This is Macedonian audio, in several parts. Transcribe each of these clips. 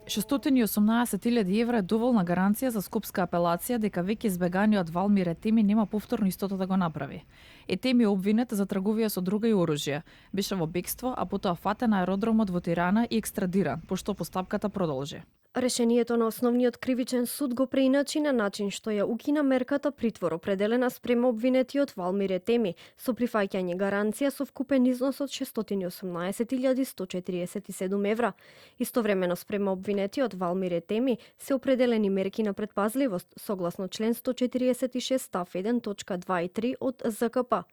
618.000 евра е доволна гаранција за скопска апелација дека веќе избеганиот Валмир Етеми нема повторно истото да го направи. Етеми е обвинет за трговија со дрога и оружје. Беше во бегство, а потоа фатен на аеродромот во Тирана и екстрадиран, пошто постапката продолжи. Решението на Основниот кривичен суд го преиначи на начин што ја укина мерката притвор определена спрема обвинетиот Валмир Етеми со прифаќање гаранција со вкупен износ од 618.147 евра. Истовремено спрема обвинетиот Валмир Етеми се определени мерки на предпазливост согласно член 146 став 1 точка 2 и 3 од ЗКП.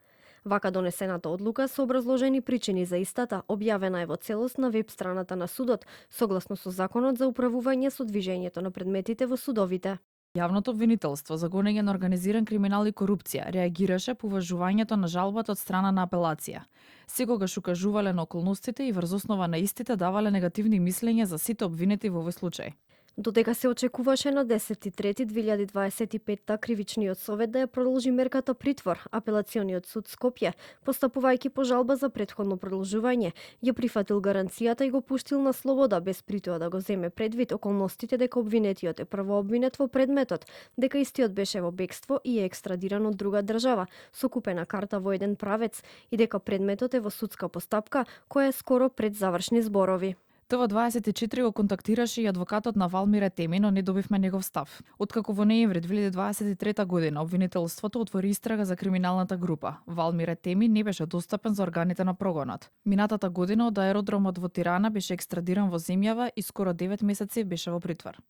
Вака донесената одлука со образложени причини за истата објавена е во целост на веб страната на судот, согласно со Законот за управување со движењето на предметите во судовите. Јавното обвинителство за гонење на организиран криминал и корупција реагираше по уважувањето на жалбата од страна на апелација. Секогаш укажувале на околностите и врз основа на истите давале негативни мислења за сите обвинети во овој случај. Додека се очекуваше на 10.3.2025 кривичниот совет да ја продолжи мерката притвор, апелациониот суд Скопје, постапувајќи по жалба за претходно продолжување, ја прифатил гаранцијата и го пуштил на слобода без при тоа да го земе предвид околностите дека обвинетиот е првообвинет во предметот, дека истиот беше во бегство и е екстрадиран од друга држава, со купена карта во еден правец и дека предметот е во судска постапка која е скоро пред завршни зборови. ТВ24 го контактираше и адвокатот на Валмир Етеми, но не добивме негов став. Откако во ноември 2023 година обвинителството отвори истрага за криминалната група, Валмир Етеми не беше достапен за органите на прогонот. Минатата година од аеродромот во Тирана беше екстрадиран во земјава и скоро 9 месеци беше во притвор.